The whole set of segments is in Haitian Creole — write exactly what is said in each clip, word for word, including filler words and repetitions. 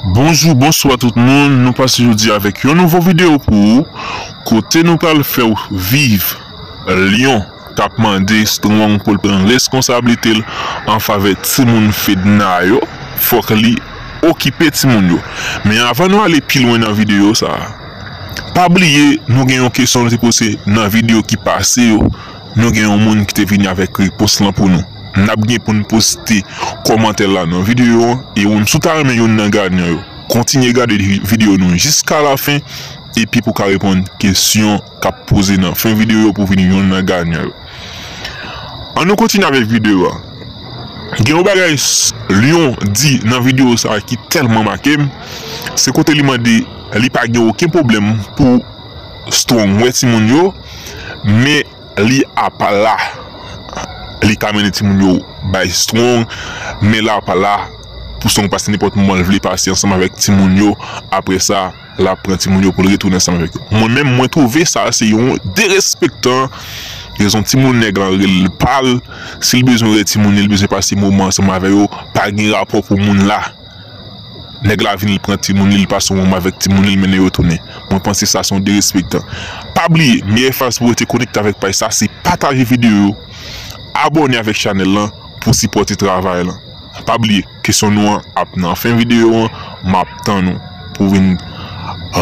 Bonjou, bonswa tout moun. Nou pase jodi avèk yon nouvo videyo pou ou, kote nou pral fè w viv lyon k ap mande Strong pou l pran reskonsablite l an favè timoun Fedna yo. Fòk li okipe timoun yo. Men avan nou ale pi lwen nan videyo sa a, pa bliye nou gen yon kesyon nou te poze nan videyo ki pase yo. Nou gen yon moun ki te vini avèk repons lan pou nou. N ap gen pou n poste kòmantè la nan videyo an, e ou menm si w ta renmen youn nan ganyan yo, kontinye gade vi-, videyo nou jiska lafen, epi pou w ka reponn kesyon k ap poze nan fen videyo yo pou w vin youn nan ganyan yo. Ann nou kontinye avèk videyo a. Gen yon bagay s-, Lyon di nan videyo sa a ki tèlman make m, se kote li mande li pa gen okenn pwoblèm pou Strong wè timoun yo, men li apa la. Li ka mennen timoun yo bay Strong, men l apa la pou Strong pase nenpòt moman l vle pase ansanm avèk timoun yo. Apre sa, l ap pran timoun yo pou l retounen ansanm avèk yo. Mwen menm, mwen twouve sa se yon derespektan. Rezon timoun nèg lan rele l pa l. Si l bezwen wè timoun li, li bezwen pase moman ansanm avè yo, pa gen rapò pou moun la. Nèg la vin, li pran timoun li, li pase yon moman avèk timoun li, li mennen yo tounen. Mwen panse sa se yon derespektan. Pa bliye, meyè fason pou w rete konekte avèk paj sa, se pataje videyo yo, abòne avèk chanèl lan pou sipòte travay lan. Pa bliye, kesyon nou an ap nan fen videyo an, m ap tann ou pou w vin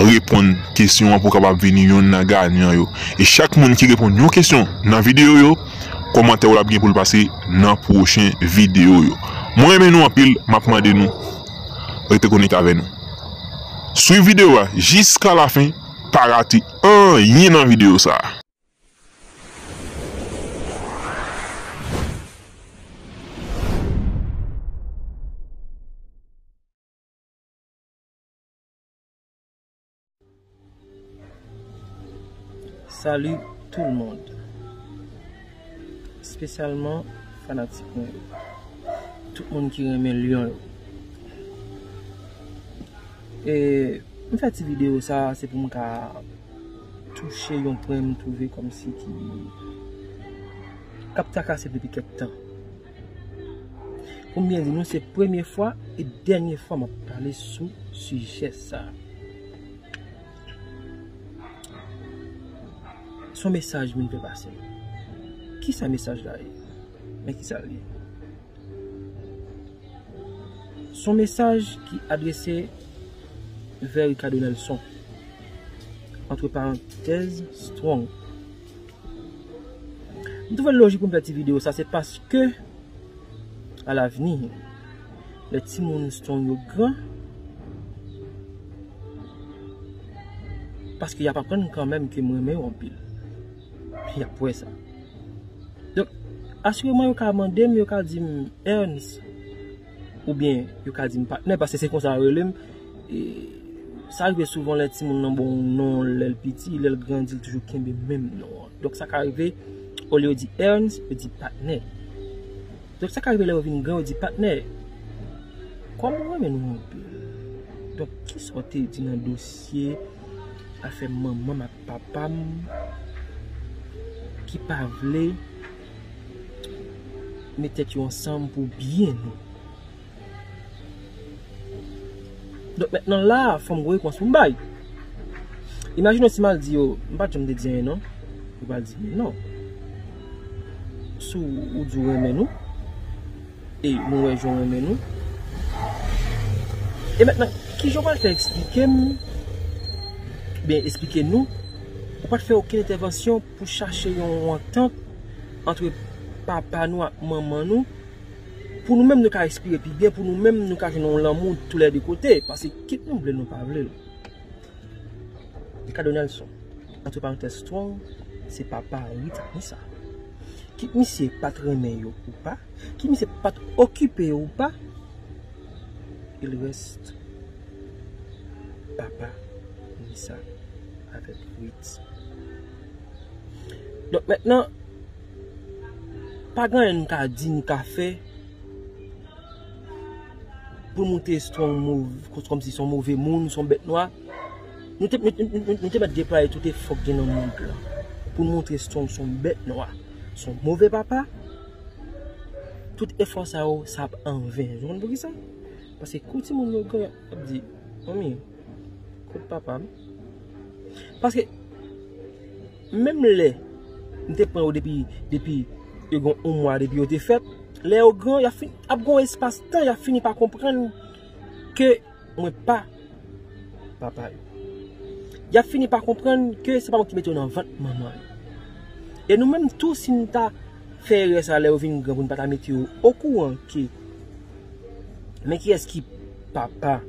reponn kesyon an pou w kapab vin youn nan ganyan yo. E chak moun ki reponn yon kesyon nan videyo yo, kòmantè w la ap gen pou l pase nan pwochen videyo yo. Mwen renmen nou anpil, m ap mande nou rete konekte avè nou. Swiv videyo a jiska lafen, pa rate anyen nan videyo sa a. Salut tout le monde. Espesyalman fanatik mwen yo. Tout moun ki renmen Lyon yo. E m fè ti videyo sa, se pou m ka touche yon pwen m twouve kòmsi ki k ap trakase m depi kèk tan. Pou m byen di nou, se premye fwa e dènye fwa m ap pale sou sijè sa. Se yon mesaj m vin fè pase. Kisa mesaj la ye? Men kisa l ye? Se yon mesaj ki adrese vè Ricardo Nelson. Antre parantèz, Strong. M twouve l lojik pou m fè ti videyo sa, se paske alavni, lè timoun Strong yo gran, paske y ap aprann kanmenm ke m renmen yo anpil. Y ap wè sa. Donk, asireman yo ka mande m, yo ka di m, Ernst, oubyen yo ka di m patnè, paske se konsa yo rele m. E, sa rive souvan lè timoun nan ba w non lè l piti, lè l grandi, l toujou kenbe menm non an. Donk, sa ka rive, olye yo di Ernst, yo di patnè. Donk, sa ka rive lè yo vin gran, yo di patnè, kòm ou renmen nou anpil, donk, kisa w te di nan dosye afè manman m ak papa m ki pa vle met tèt yo ansanm pou byen nou? Donk, mentnan la, fò m gen repons pou m bay. Imajine w si m al di yo, m pa t janm te di anyen non. Yo pral di, men non. Si w di w renmen nou, e nou wè jan w renmen nou. E mentnan, kijan w pral fè eksplike m, oubyen eksplike nou, ou pa t fè okenn entèvansyon pou chache yon antant antre papa nou ak manman nou, pou nou menm nou ka respire pi byen, pou nou menm nou ka jwenn yon lanmou toulède kote, paske kit nou vle l, nou pa vle l. Ricardo Nelson, antre parantèz Strong, se papa Rita Misa. Kit misye pa t renmen yo ou pa, kit misye pa t okipe yo ou pa, il reste papa Misa avèk Rita. Donk, mentnan, pa gen anyen n ka di, n ka fè pou n montre Strong mov-, kòmsi se yon move moun, se yon bèt nwa. Nou te, nou, nou, nou, nou te mèt deplwaye tout efò k gen nan mond lan pou n montre Strong se yon bèt nwa, se yon move papa. Tout efò sa yo, sa ap anven. Ou konn poukisa? Paske kou timoun yo gran, y ap di, "Manmi, kote papa m?" Paske menm lè m te pran yo depi, depi yo gen yon mwa depi yo te fèt, lè yo gran, y ap fin, ap gen yon espas tan, y ap fini pa konprann ke mwen pa papa yo. Y ap fini pa konprann ke se pa mwen ki mete yo nan vant manman yo. E nou menm tou, si n ta fè erè sa lè yo vin gran pou n pa ta mete yo okouran ke men kiyès ki papa,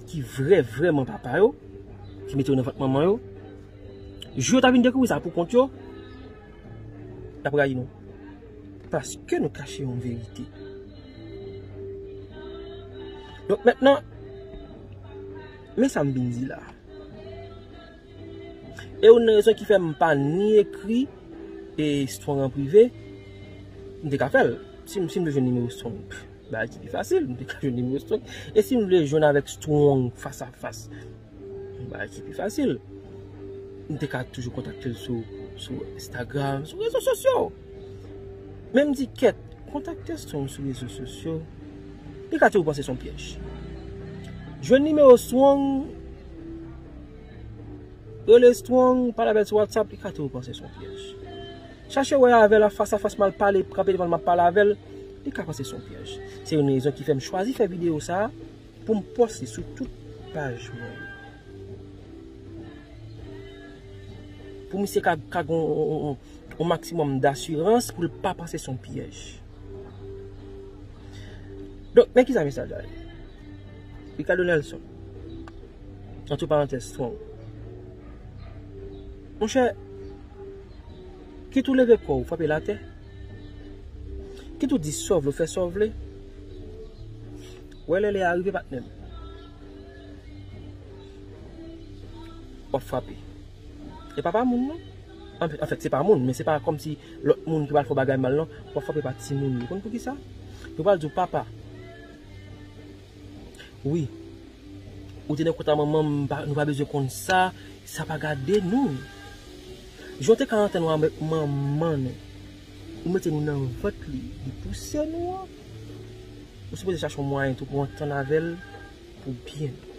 ki vrè, vrèman papa yo, ki mete yo nan vant manman yo, jou yo ta vin dekouvri sa pou kont yo, y ap rayi nou. Paske nou kache yon verite. Donk mentnan, men sa m vin di la. E youn nan rezon ki fè m pa ni ekri e Strong an prive, m te ka fè l. Si m, si m vle jwenn nimewo Strong, bagay ki pi fasil, m te ka jwenn nimewo Strong. E si m vle jwenn avèk Strong fas a fas, bagay ki pi fasil. M te ka toujou kontakte l sou, sou Instagram, sou rezo sosyo. Men m di, "Kèt, kontakte Strong sou rezo sosyo, li ka toujou panse se yon pyèj." Jwenn nimewo Strong, rele Strong, pale avè l sou WhatsApp, li ka toujou panse se yon pyèj. Chache wè avè l fas a fas, m al pale, kanpe devan l, m ap pale avè l, li ka panse se yon pyèj. Se youn rezon ki fè m chwazi fè videyo sa a, pou m poste sou tout paj mwen yo. Pou misye ka, ka gen yon, yon, yon, yon maksimòm dasirans pou l pa panse se yon pyèj. Donk, men kisa mesaj la ye? Ricardo Nelson, antre parantèz, Strong. Monchè, kit ou leve kò w, frape l atè. Kit ou di sa w vle, w fè sa w vle. Wè lè lè a rive, patnè m. W ap frape. E pa pa moun, non. Anfèt, anfèt, se pa moun, men se pa kòmsi lòt moun ki pral fè w bagay mal, non. W ap frape pa timoun yo. Konn poukisa? Yo pral di w, "Papa, wi, ou te nan kont a manman m, m pa, nou pa bezwen konn sa, sa pa gade nou." Jan w te ka antann w avèk manman nou, ou mete nou nan vant li, li pouse nou an. Ou sipoze chache yon mwayen tou pou antann avè l, pou byen nou,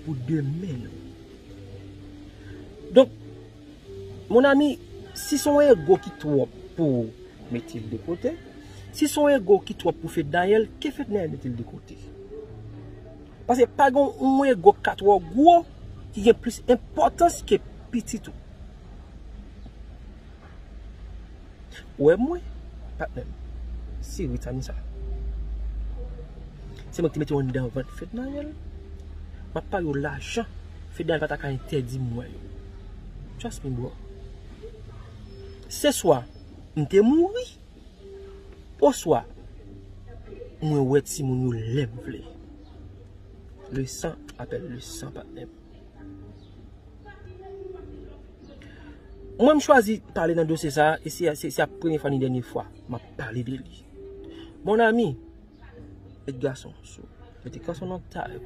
pou demen nou. Donk, mon ami, si se yon ego ki twòp pou ou, mete l de kote. Si se yon ego ki twòp pou Fednaelle, ke Fednaelle mete l de kote. Paske pa gen yon ego k ka twò gwo ki gen plis enpòtans ke pitit ou. Ou wè mwen, patnè m, se Rita Misa. Se mwen ki te mete yo anndan vant Fednaelle. M ap pare yo lajan. Fednaelle pa ta ka entèdi m wè yo. Trust me, bro. Se swa m te mouri, oswa mwen wè timoun yo lè m vle. Le sang appelle le sang, patnè m. Mwen, m chwazi pale nan dosye sa a, e se, se, se ap premye fwa ni dènye fwa m ap pale de li. Mon ami, met gason sou, mete gason nan tay.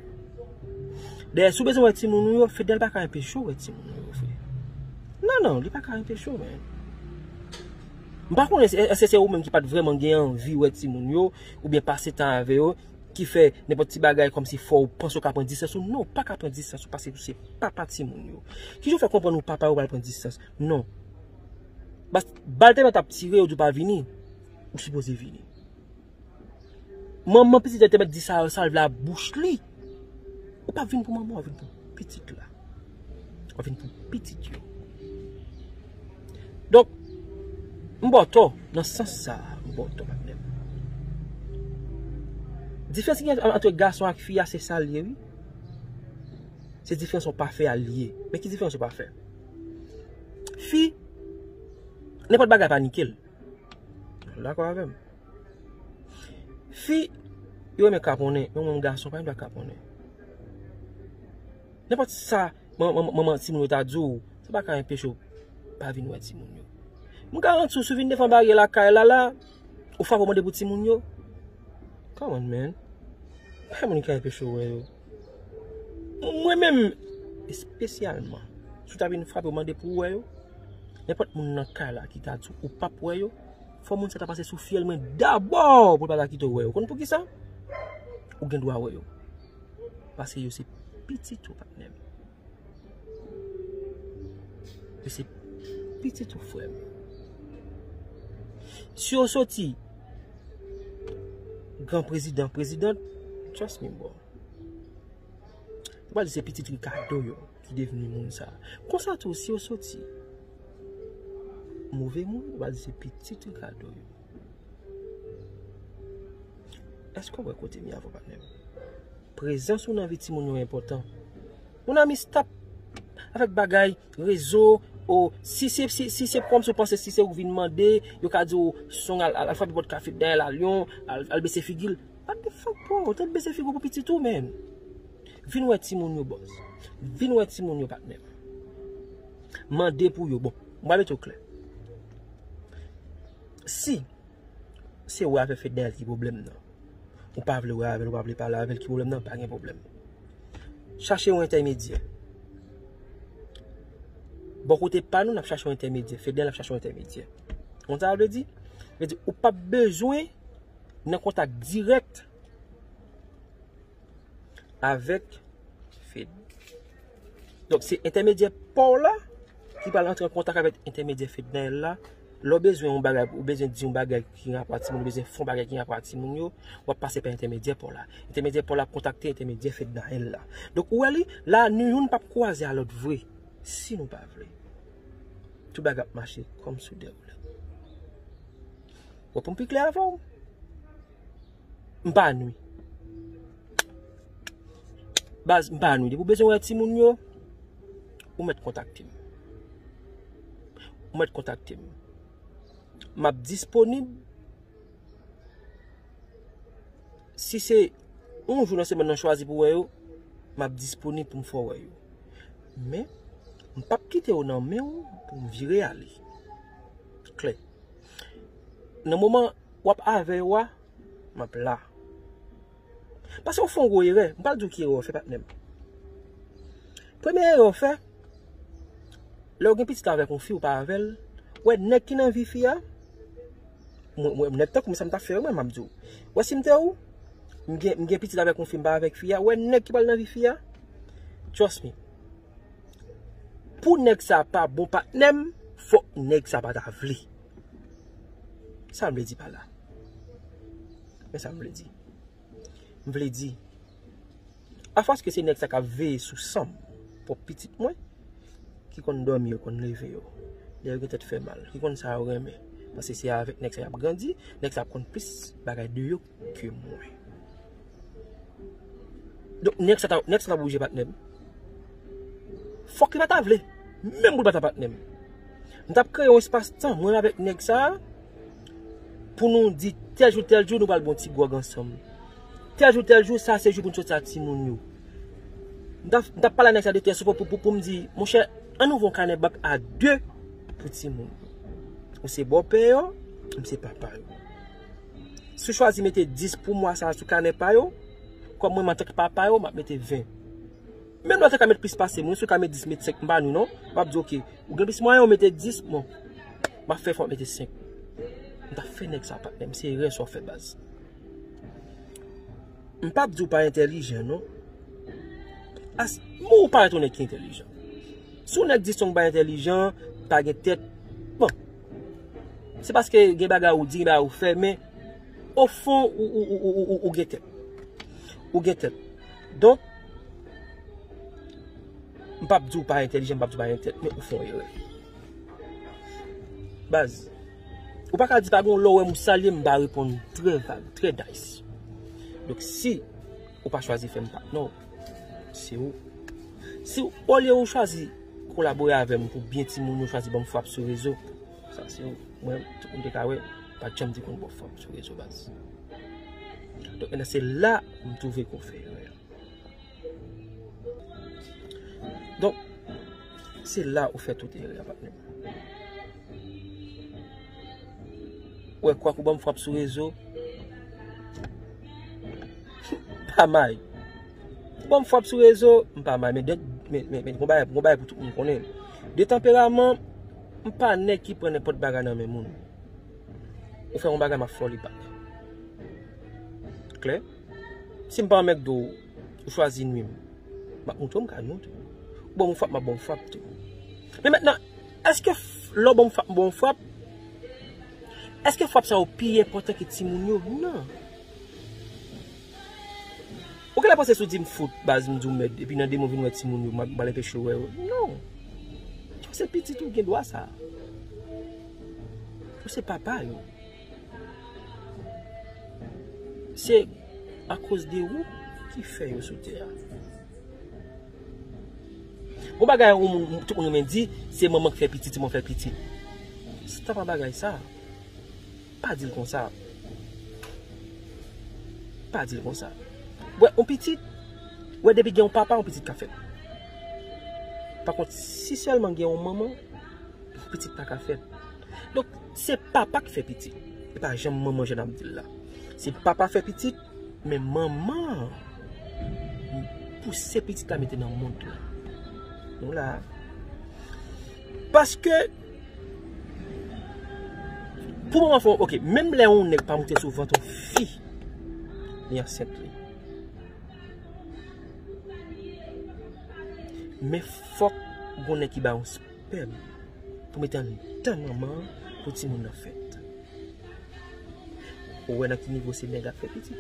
Dayè, si w bezwen wè timoun ou yo, Fednaelle pa ka enpeche w wè timoun ou yo, frè. Non, non, li pa ka enpeche w, men. M pa konnen si, èske se ou menm ki pa t vrèman gen anvi wè timoun yo, oubyen pase tan avè yo, ki fè nenpòt ti bagay kòmsi fò w panse w ka pran distans ou. Non, ou pa ka pran distans ou paske ou se papa timoun yo. Kijan w fè konprann ou papa yo pral pran distans? Non. Bas, bal tèlman t ap tire, yo di w pa vini, ou sipoze vini. Manman pitit la te mèt di sa, sa l vle a bouch li. Ou pa vin pou manman, ou vin pou pitit la. Ou vin pou pitit yo. Donk, m ba w tò, nan sans sa a, m ba w tò, patnè m. Diferans ki gen ant gason ak fi a, se sa l ye, wi. Se diferans yon pafè a l ye. Men ki diferans yon pafè? Fi, nenpòt bagay panike l. Ou dakò avè m? Fi, yo renmen kaponnen, men yon gason pa gen dwa kaponnen. Nenpòt sa man-, man-, manman timoun yo ta di w, sa pa ka enpeche w pa vin wè timoun yo. M garanti w, si w vin devan baryè lakay la, la, ou frape w mande pou timoun yo. Come on, man. Pa gen moun ki ka enpeche w wè yo. Mwen menm, espesyalman, si w ta vin frape w mande pou w wè yo, nenpòt moun nan kay la ki ta di w ou p ap wè yo, Fò moun sa ta pase sou fyèl mwen dabò pou l pa ta kite w wè yo. Konn poukisa? Ou gen dwa wè yo. Paske yo se pitit ou, patnè m. Yo se pitit ou, frè m. Si yo soti gran prezidan, prezidant, trust me, bro. Ou pa di se pitit Ricardo yo ki devni moun sa. Konsa tou, si yo soti move moun, ou pa di se pitit Ricardo yo. Èske w wè kote m ye avè w, patnè m? Prezans ou nan vi timoun yo enpòtan. Mon ami, stop avèk bagay rezo. O, si se si, si se kòmsi w panse si se ou k vin mande, yo ka di w son al, al, al frape pòt kafe dèyè la lyon, al, al bese figi l. What the fuck, bro? Ou te bese figi w pou pitit ou, man. Vin wè timoun yo, bòs. Vin wè timoun yo, patnè m. Mande pou yo. Bon, mwen mete w klè. Si se wè avè Fednaelle ki pwoblèm nan, ou pa vle wè avè l, ou pa vle pale avè l, ki pwoblèm nan, pa gen pwoblèm. Chache yon entèmedyè. Bò kote pa nou, n ap chache yon entèmedyè. Fednaelle ap chache yon entèmedyè. Konn sa vle di? Vle di, ou p ap bezwen nan kontak dirèk avèk Fed. Donk, se entèmedyè pa w la ki pral antre an kontak avèk entèmedyè Fednaelle la. Lè w bezwen yon bagay, ou bezwen di yon bagay ki gen rapò a timoun, ou bezwen fè yon bagay ki gen rapò a timoun yo, w ap pase pa entèmedyè pa w la. Entèmedyè pa w la ap kontakte entèmedyè Fednaelle la. Donk, ou wè li, la, nou youn p ap kwaze a lòt vre. Si nou pa vle, tout bagay ap mache kòm sou dèwoule. Bon, pou m pi klè avè w, m pa nwi. Baz, m pa nwi. Depi w bezwen wè timoun yo, ou mèt kontakte m. Ou mèt kontakte m. M ap disponib. Si se yon jou nan semèn nan chwazi pou wè yo, m ap disponib pou m fè w wè yo. Men, m p ap kite yo nan men w pou m vire ale. Klè. Nan moman w ap avè yo a, m ap la. Paske w fè yon gwo erè. M pral di w ki erè w fè, patnè m. Premye erè w fè, lè w gen pitit avèk yon fi, ou pa avè l, wè nèg ki nan vi fi a, mwen, mwen, nèg tankou m, sa m t ap fè, mwen, m ap di w. Wè si m te ou, m gen, m gen pitit avèk yon fi, m pa avèk fi a, wè nèg ki pral nan vi fi a, trust me. Pou nèg sa pa bon patnè m, fòk nèg sa pa ta vle. Sa m vle di pa la. Men sa m vle di. M vle di, afòs ke se nèg sa k ap veye sou san m, pwòp pitit mwen, ki konn dòmi yo, konn leve yo, lè yo gen tèt fè mal, ki konn sa yo renmen, paske se avèk nèg sa y ap grandi, nèg sa ap konn plis bagay de yo ke mwen. Donk, nèg sa ta, nèg sa ta bouje patnè m. Fòk li pa ta vle. Menm pou l pa ta patnè m. M t ap kreye yon espas tan, mwen avèk nèg sa a, pou nou di tèl jou, tèl jou, nou pral bwè yon ti gwòg ansanm. Tèl jou, tèl jou, sa se jou pou n soti ak timoun yo. M t ap, m t ap pale a nèg sa de tèl sou pou, pou, pou, pou m di, monchè, ann ouvri yon kanè bank a de pou timoun yo. Ou se bòpè yo, m se papa yo. Si w chwazi mete dis pou mwa sa a sou kanè pa yo, kòm mwen, m antanke papa yo, m ap mete ven. Menm lè w te ka met plis pase m, wi, si w ka met dis, met senk, m pa nou non. M ap di, oke, ou gen plis mwayen, ou mete dis, bon. M ap fè efò, m mete senk. M t ap fè nèg sa, patnè m, se erè sa w fè, baz. M p ap di w pa entèlijan, non. As, men ou parèt yon nèg ki entèlijan. Si yon nèg di Strong pa entèlijan, pa gen tèt, bon. Se paske gen bagay ou di, gen bagay ou fè, men ofon, ou, ou, ou, ou, ou, ou gen tèt. Ou gen tèt. Donk, m p ap di w pa entèlijan, m p ap di w pa gen tèt, men ou fè yon erè. Baz, ou pa ka di pa gen yon lè w wè m ou salye m, m pa reponn trè vag, trè nice. Donk, si ou pa chwazi fè m pa, non, se ou. Si olye ou chwazi kolabore avè m pou byen timoun yo, chwazi ban m frap sou rezo, sa se ou. Mwen, tout moun te ka wè, pa t janm te konn ba w frap sou rezo, baz. Donk, nan se la m twouve ke w fè erè. Donk, se la ou fè tout erè a, patnè m. Ou wè, kwak ou ban m frap sou rezo, pa may. Ou ban m frap sou rezo, m pa may. Men, men, men, men, gon bagay, gon bagay pou tout moun konnen. De tanperaman, m pa nèg ki pran nenpòt bagay nan men moun. Ou fè yon bagay, m ap fè w li back. Klè? Si m pa anmègde w, ou chwazi nwi m, m ap montre w m ka nwi w tou. Ou ban m yon frap, m ap ban w frap tou. Men mentnan, èske f- lè w ban m frap, m ban w frap, èske frap sa yo pi enpòtan ke timoun yo? Non. Ou genlè panse si w di m fout, baz, m di w mèd, epi nan de mwa w vin wè timoun yo, m ap, m pral anpeche w wè yo. Non. Ou se pitit ou, gen dwa sa. Ou se papa yo. Se akoz de ou ki fè yo sou tè a. Gon bagay yon moun, tout moun renmen di, se manman ki fè pitit, se manman fè pitit. Se pa bagay sa. Pa di l konsa. Pa di l konsa. Wè, yon pitit, wè, depi gen yon papa, yon pitit ka fèt. Pa kont, si sèlman gen yon manman, pitit pa ka fèt. Donk, se papa ki fè pitit. E pa janm manman jan n ap di l la. Se papa fè pitit, men manman an pouse pitit la mete nan mond lan. Nou la. Paske, pou manman fè, ok, menm lè yon nèg pa moute sou vant yon fi, li ansent li. Men fòk gon nèg ki ba yon pèm pou mete anndan manman an pou timoun nan fèt. Ou wè nan ki nivo se nèg ak fè pitit.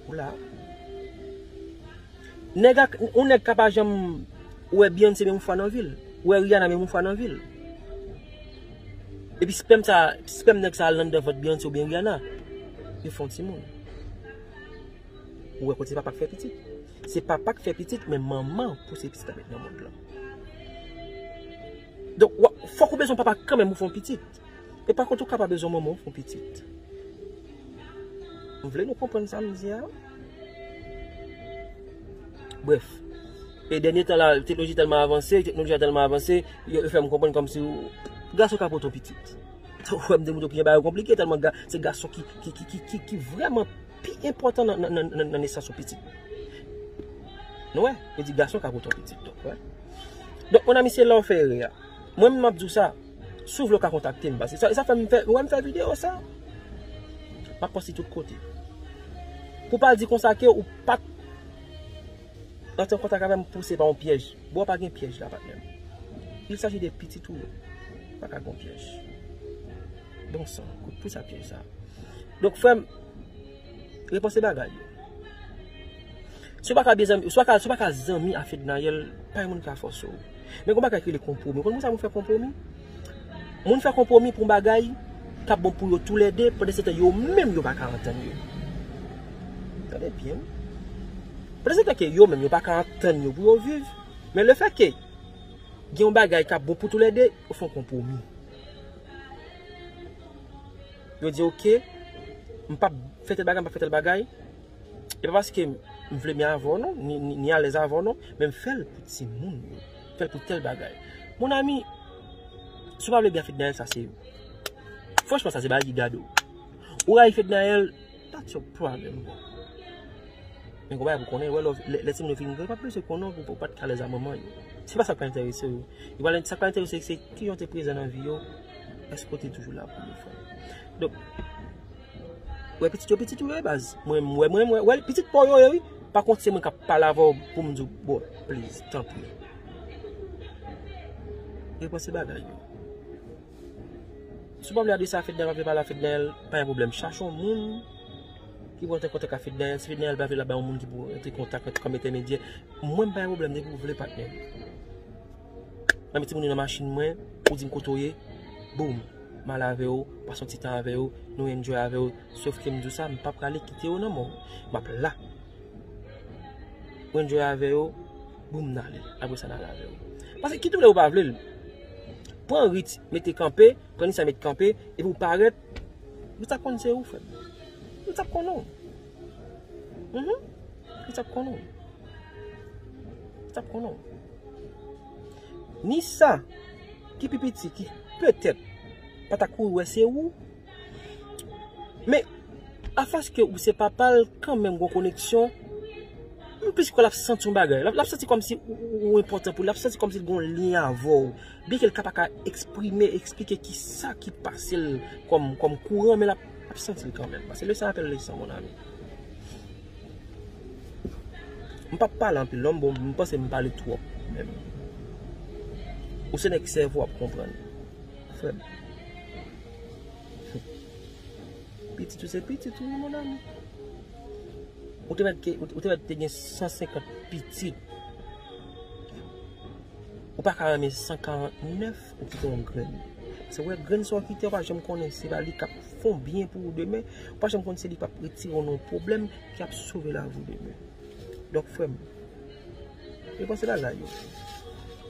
Ou la. Nèg ak, yon nèg ka pa janm wè Beyoncé menm yon fwa nan vi l. Wè Rihanna menm yon fwa nan vi l. Epi spèm sa, spèm nèg sa al anndan vant Beyoncé oubyen Rihanna. Yo fè yon timoun. Ou wè kote papa k fè pitit. Se papa k fè pitit, men manman pouse pitit la met nan mond lan. Donk, w ap, fòk ou bezwen papa kanmenm pou fè yon pitit. E pa kont ou ka pa bezwen manman pou fè yon pitit. M vle nou konprann sa m di a. Brèf. E dènye tan la, teknoloji tèlman avanse, teknoloji a tèlman avanse, yo, yo fè m konprann kòmsi w, gason ka pote yon pitit. Ou wè m te montre w kijan bagay yo konplike, tèlman ga, se gason ki, ki, ki, ki, ki, ki vrèman pi enpòtan nan, nan, nan, nan, nan nesans yon pitit. Nou wè, yo di gason ka pote yon pitit, donk, wè. Donk, mon ami, se la w fè erè a. Mwen menm, m ap di w sa, si w vle, w ka kontakte m, paske sa, sa fè m fè, ou wè m fè videyo sa. M ap poste tout kote. Pou pa di konsa ke ou pa t rantre an kontak avè m, pouse pa yon pyèj. Bò pa gen pyèj la, patnè m. Il s'agit de pitit ou yo. Pa ka gen pyèj. Bon san, kout pou sa pyèj sa. Donk, frè m, repanse bagay yo. Si w pa ka byen zanmi, si w pa ka, si w pa ka zanmi a Fednaelle, pa gen moun ki ka fòse w. Men gon bagay ki rele konpwomi. Ou konn pou sa moun fè konpwomi? Moun fè konpwomi pou yon bagay k ap bon pou yo toulède, pandan se tan yo menm yo pa ka antann yo. Tande byen. Pandan se tan ke yo menm yo pa ka antann yo pou yo viv, men lefètke gen yon bagay k ap bon pou toulède, yo fè yon konpwomi. Yo di, "Oke, m p ap fè tèl bagay, m p ap fè tèl bagay." E pa paske m vle byen avè w non, ni, ni, ni alèz avè w non, men m fè l pou timoun yo. M fè l pou tèl bagay. Mon ami, si w pa vle byen a Fednaelle, sa se, franchman, sa se bagay ki gade w. Ou rayi Fednaelle, that's your problem, bro. Men gon bagay pou konnen, wè lè, lè, lè timoun yo fin gran, pa bezwen konnen w pou, pou pa t ka alèz a manman yo. Se pa sa k pral enterese yo. Yo pral, sa k pral enterese yo, se kijan w te prezan nan vi yo, èske w te toujou la pou yo, frè m. Donk, wè pitit yo, pitit ou yo, baz. Mwen, mwen, mwen, mwen, wè, pitit pa w yo ye, wi. Pa kont se mwen k ap pale avè w pou m di w, bro, please, tanpri. Repanse bagay yo. Si w pa vle adrese a Fednaelle, pa vle pale a Fednaelle, pa gen pwoblèm. Chache yon moun ki pou rantre kontak a Fednaelle. Si Fednaelle pa vle l ap bay yon moun ki pou rantre kontak kòm entèmedyè, mwen m pa gen pwoblèm depi w vle, patnè m. Mwen mete moun yo nan machin mwen, ou di m kote w ye, boum, m al avè w, pase yon ti tan avè w, nou enjoy avè w. Sof ke m di w sa, m pa prale kite yo nan men w. M ap la. Ou enjoy avè yo, boum, n ale. Apre sa, n ale avè yo. Paske kit ou vle ou pa vle l, pran Rit, mete kanpe, pran Nisa, mete kanpe, epi ou parèt, yo t ap konn se ou, frè m. Yo t ap konnen w. Mhm. Yo t ap konnen w. Yo t ap konnen w. Nisa, ki pi piti, ki petèt pa ta kouri wè se ou, men afòs ke ou se papa l, kanmenm gon koneksyon, M plis kwè l ap santi yon bagay. L ap, l ap santi kòmsi ou, ou, ou enpòtan pou li. L ap santi kòmsi l gen yon lyen avè w. Byenke l ka pa ka eksprime, eksplike kisa ki pase l kòm, kòm kouran, men l ap, ap santi l kanmenm. Paske le sang appelle le sang, mon ami. M p ap pale anpil, non, bon, m panse m pale twòp menm. Ou se nèg sèvo, w ap konprann. Frè m. Pitit ou se pitit ou, wi, mon ami. Ou te mèt ke, ou te, ou te mèt te gen san senkant pitit. Ou pa ka renmen san karant nèf, ou kite yon grenn. Se wè grenn sa w kite, ou pa janm konnen se pa li k ap fè yon byen pou ou demen, ou pa janm konnen se li k ap retire w nan yon pwoblèm, ki ap sove lavi w demen. Donk, frè m, repanse bagay yo.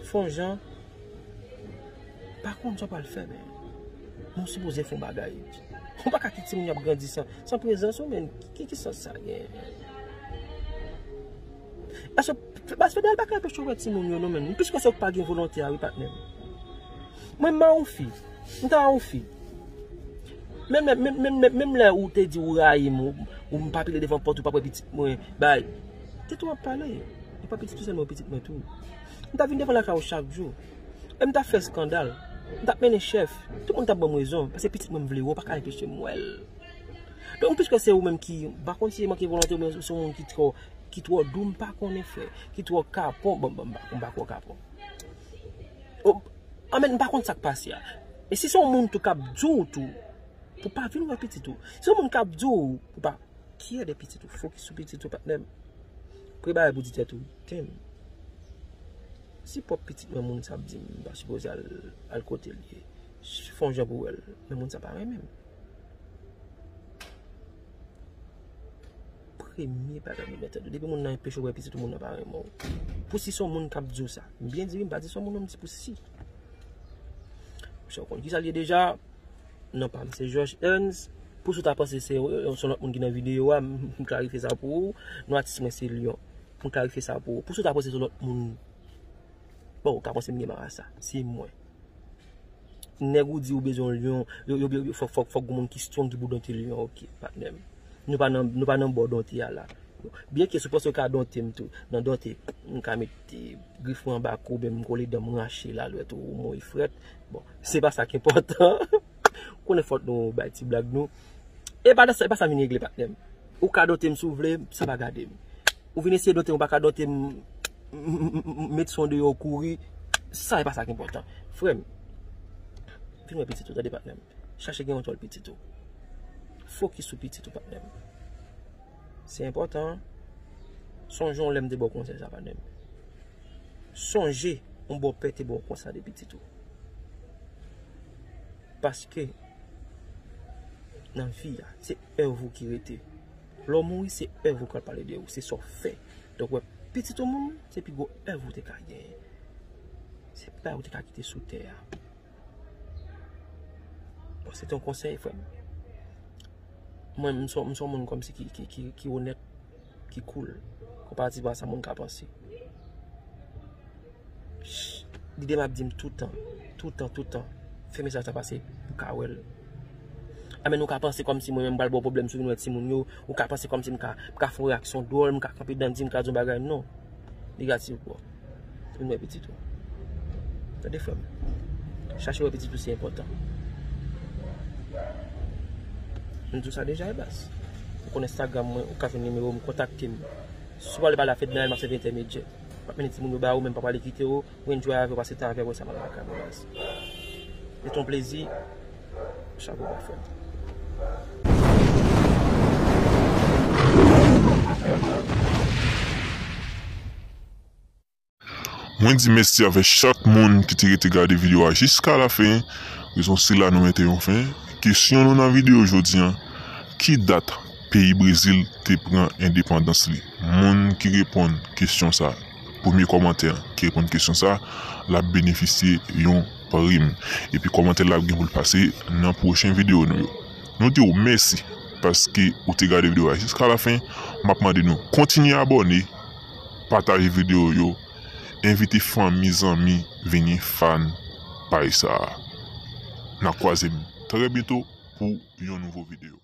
Fè yon jan, pa konn sa w pral fè, men, men w sipoze fè yon bagay. Ou pa ka kite timoun yo ap grandi san, san prezans ou, men ki, ki sans sa gen? Paske, paske Federal pa ka anpeche w wè timoun yo, non, men. Piske se w k pa gen volonte a, wi, patnè m. Mwen, m a yon fi. M ta yon fi. Menm lè, menm, menm, menm, menm lè ou te di ou rayi m, ou, ou m pa pile devan pòt, ou p ap wè pitit mwen, bay. Tèt ou ap pale. E pa pitit ou sèlman, pitit mwen tou. M t ap vin devan lakay ou chak jou. E m t ap fè eskandal. M t ap mennen chèf. Tout moun t ap ban m rezon. Paske pitit mwen m vle wè, ou pa ka anpeche m wè l. Donk, piske se ou menm ki, m pa konn si se manke volonte oubyen se yon moun ki twò, ki twò dou, m pa konnen, frè. Ki twò kapon, bon, bon, m pa, m pa kwè w kapon. O, anmèd, m pa konn sa k pase a. E si se yon moun tou k ap di w tou, pou pa vin wè pitit ou. Si se yon moun k ap di w, pou pa, kiyè de pitit ou, fokis sou pitit ou, patnè m. Prepare pou di tèt ou, damn. Si pwòp pitit mwen moun sa ap di m, m pa sipoze al, al kote l ye. Fè yon jan pou wè l. Men moun sa pa renmen m. Premye bagay m mèt tande. Depi moun nan anpeche w wè pitit ou, moun nan pa renmen w. Pou si se yon moun k ap di w sa. M byen di wi, m pa di se yon moun non, m di pou si. Monchè, ou konn kisa l ye deja? Non pa m se George Ernst. Pou si w ta panse se, se yon lòt moun ki nan videyo a, m, m klarifye sa pou ou. Non, atis mwen se Lion. M klarifye sa pou ou. Pou si w ta panse se yon lòt moun, bon, ou ka panse m gen marasa. Se mwen. Nèg ou di ou bezwen yon Lion, yo, yo, yo, yo, fòk, fòk, fòk gon moun ki strong ki pou donte Lion, ok, patnè m. Nou pa nan, nou pa nan bò donte a la. Byenke si w panse w ka donte m tou, nan donte, m ka mete grif mwen anba kou, oubyen m kole dan m rache la, lwèt ou, ou mouri frèt. Bon, se pa sa k enpòtan. Konnen fòk nou bay ti blag nou. E pa sa, e pa sa vin regle, patnè m. Ou ka donte m si w vle, sa pa gade m. Ou vin eseye donte m, ou pa ka donte m, m, m, m, m, met son deyò, w kouri. Sa e pa sa k enpòtan. Frè m, vin wè pitit ou, tande patnè m. Chache gen yon tòl pitit ou. Fokis sou pitit ou, patnè m. Se enpòtan. Sonje yon lè m te ba w konsèy sa, patnè m. Sonje yon bòpè te ba w konsèy de pitit ou. Paske, nan vi a, se èv ou ki rete. Lè w mouri, se èv ou k al pale de ou, se sa w fè. Donk, wè, pitit yon moun, se pi gwo èv ou te ka genyen. Se bagay ou te ka kite sou tè a. Bon, se te yon konsèy, frè m. Mwen, m se, m se yon moun kòmsi ki, ki, ki, ki onèt, ki cool. Konparativman a sa moun ka panse. Lide m ap di m toutan, toutan, toutan. Fè mesaj la pase pou ka wè l. Amèn, ou ka panse kòmsi mwen menm m pral ba w pwoblèm si w vin wè timoun yo. Ou ka panse kòmsi m ka, m ka fè yon reyaksyon dwòl, m ka kanpe dan di m ka di yon bagay. Non. Negatif, bro. Vin wè pitit ou. Tande, frè m. Chache wè pitit ou, se enpòtan. M di w sa deja, e baz. Ou konn Instagram mwen, ou ka jwenn nimewo m, kontakte m. Si w pale ba la Federal, m ap sèvi entèmedyè. M ap mennen timoun yo ba ou, men m pa pale kite w. Ou enjoy avè w, pase tan avè w, sa m al lakay mwen, baz. Se te yon plezi. Chapo ba, frè m. Mwen di mèsi avèk chak moun ki te rete gade videyo a jiska lafen. Rezon sila nou mete yon fen. Kesyon nou nan videyo jodi a, ki dat peyi Brezil te pran endepandans li? Moun ki reponn kesyon sa, premye kòmantè ki reponn kesyon sa, l ap benefisye yon prim. Epi kòmantè la ap gen pou l pase nan pwochen videyo nou yo. Nou di w mèsi paske ou te gade videyo a jiska lafen. M ap mande nou kontinye abòne, pataje videyo yo, envite fanmi, zanmi vini fan paj sa a. N a kwaze m trè byento pou yon nouvo videyo.